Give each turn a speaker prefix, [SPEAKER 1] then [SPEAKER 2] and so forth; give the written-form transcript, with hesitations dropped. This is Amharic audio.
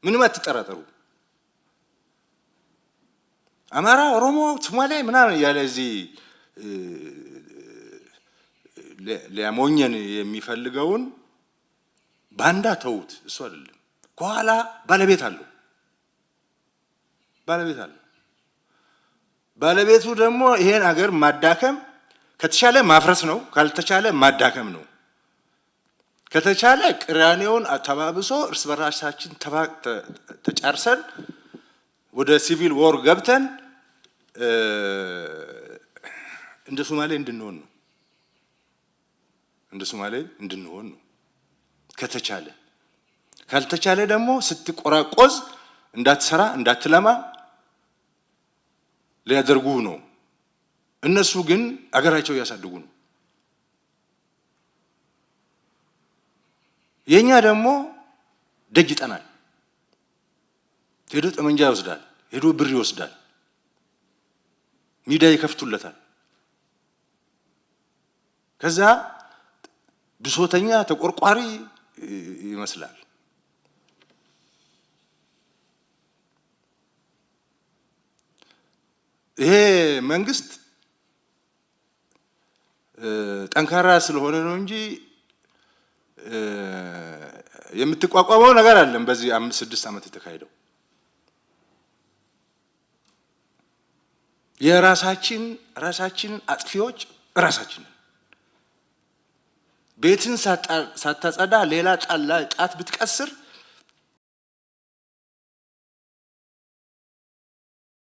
[SPEAKER 1] ምንም አትጠራጠሩ። አማራ፣ ኦሮሞ፣ ሶማሌ ምናምን እያለ እዚህ ሊያሞኘን የሚፈልገውን ባንዳ ተዉት። እሱ አይደለም፣ ከኋላ ባለቤት አለው፣ ባለቤት አለው። ባለቤቱ ደግሞ ይሄን አገር ማዳከም ከተቻለ ማፍረስ ነው፣ ካልተቻለ ማዳከም ነው። ከተቻለ ቅራኔውን ተባብሶ እርስ በራሳችን ተጫርሰን ወደ civil war ገብተን እንደ ሶማሌ እንድንሆን ነው። እንደ ሶማሌ እንድንሆን ነው ከተቻለ። ካልተቻለ ደግሞ ስትቆራቆዝ እንዳትሰራ እንዳትለማ ሊያደርጉ ነው። እነሱ ግን አገራቸው እያሳድጉ ነው። የኛ ደግሞ ደጅ ይጠናል። ሄዶ ጠመንጃ ይወስዳል፣ ሄዶ ብር ይወስዳል፣ ሚዲያ ይከፍቱለታል። ከዛ ብሶተኛ ተቆርቋሪ ይመስላል። ይሄ መንግስት ጠንካራ ስለሆነ ነው እንጂ የምትቋቋመው ነገር አለም። በዚህ 5 6 ዓመት የተካሄደው የራሳችን ራሳችንን አጥፊዎች ራሳችንን። ቤትን ሳታጸዳ ሌላ ጣት ብትቀስር